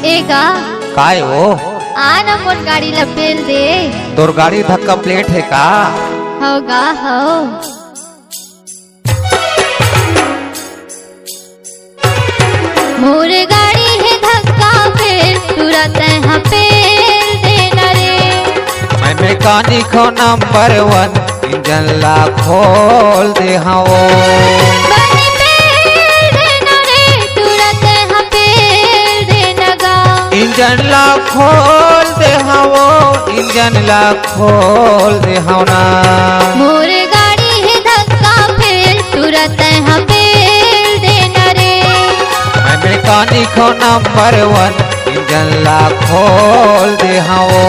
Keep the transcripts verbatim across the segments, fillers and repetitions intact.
ए गा। काय वो? आ ना मोर गाड़ी ला पेल दे। तोर गाड़ी धक्का प्लेट हे का? हो गा, हो। मोर गाड़ी हे धक्का पेल, टूरा तैं हा पेल देना रे। मैं मैकेनिक हो नंबर वन, इंजन ला खोल दे हवो। बने पेल देना रे, टूरा तैं हा पेल देना गा। इंजन ला खोल दे हवो, इंजन ला खोल दे हव ना। मोर गाड़ी हे धक्का पेल, टूरा तैं हा पेल देना रे। मैं मैकेनिक हो नंबर वन, इंजन ला खोल दे हवो।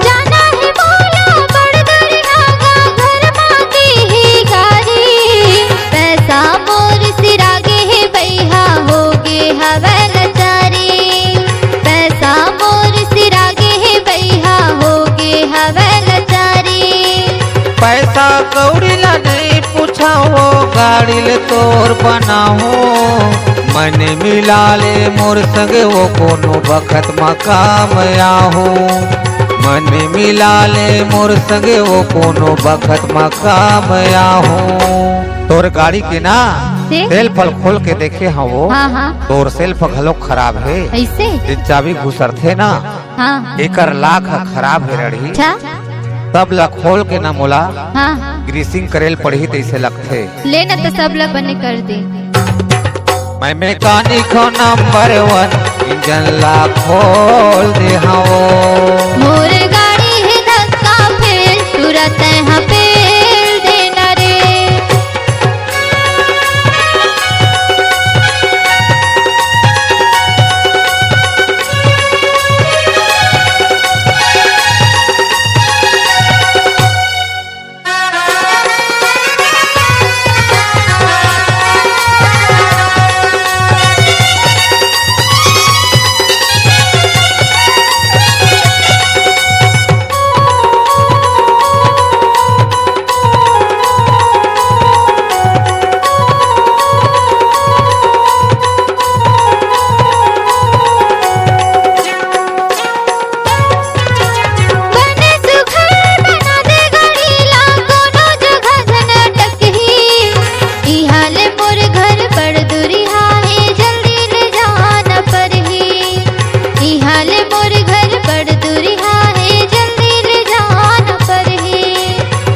जाना हे मोला बड़ दुरिहा गा, घर मा दीही गारी। पैसा मोर सिरा गे हे बइहा, हो गे हवय लाचारी। पैसा मोर सिरा गे हे बइहा, हो गे हवय लाचारी। पैसा कौड़ी ला नइ पूछा हो, गाड़ी ले तोर बनाहूँ। मन मिला ले मोर संग वो, कोनो बखत म काम आहूँ। मन मिला ले मोर संग वो, कोनो बखत म काम आहूँ। तोर गाड़ी के ना से? सेल्फ खोल के देखे हवो। हाँ, हाँ। तोर सेल्फ घलो खराब हे। अइसे? जे चाबी घुसरथे ना, हाँ। एकर लाक ह खराब हे रड़ही। अच्छा। सब ला खोल के ना मोला हाँ। ग्रीसिंग करे ल पड़ही तइसे लगथे। ले ना तो सब ला बने कर दे। मैं मैकेनिक हो नंबर वन, इंजन ला खोल दे हवो। मोर गाड़ी हे धक्का पेल, टूरा तैं हा पेल देना रे। बने सुघर बना दे गाड़ी ला, कोनो जगह झन अटकही। इहाँ ले मोर घर बड़ दुरिहा हे, जल्दी ले जाना परही। इहाँ ले मोर घर बड़ दुरिहा हे, जल्दी ले जाना परही।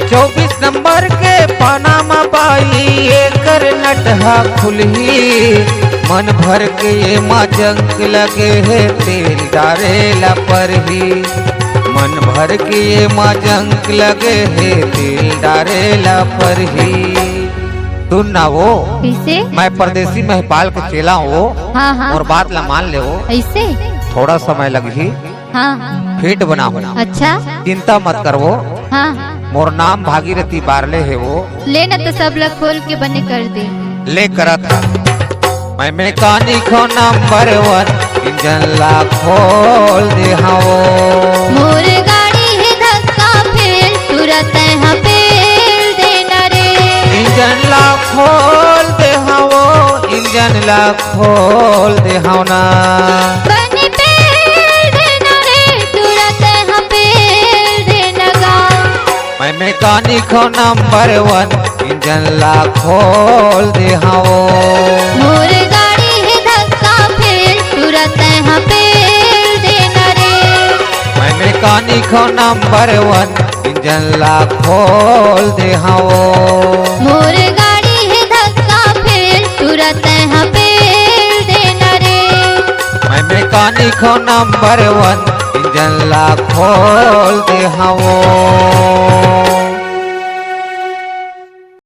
चौबीस नंबर के पाना म बाई, एकर नट ह खुलही। मन भर के एमा जंग लगे हे, तेल डारे ला परही। मन भर के एमा जंग लगे हे, तेल डारे ला परही। सुन ना वो, कइसे? मैं परदेसी महिपाल के चेला हूँ वो, हाँ, हाँ। मोर बात ला मान ले वो। अइसे? थोड़ा समय लगही। हाँ। फिट बनाहूँ। अच्छा। चिंता मत कर वो। हाँ। मोर नाम भागीरथी बारले हे वो। ले ना तो सब ला खोल के बने कर दे। ले करत हँव। मैं मैकेनिक हो नंबर वन, इंजन ला खोल दे हवो। मोर गाड़ी हे धक्का पेल, टूरा तैं हा पेल देना रे। इंजन ला खोल दे हवो, इंजन ला खोल दे हव ना। बने पेल देना रे, टूरा तैं हा पेल देना गा। मैं मैकेनिक हो नंबर वन, इंजन ला खोल दे हवो। मोर गाड़ी हे धक्का पेल, टूरा तैं हा पेल देना रे। मैं मैकेनिक हो नंबर वन, इंजन ला खोल दे हवो। मोर गाड़ी हे धक्का पेल, टूरा तैं हा पेल देना रे। मैं मैकेनिक हो नंबर वन, इंजन ला खोल दे हवो।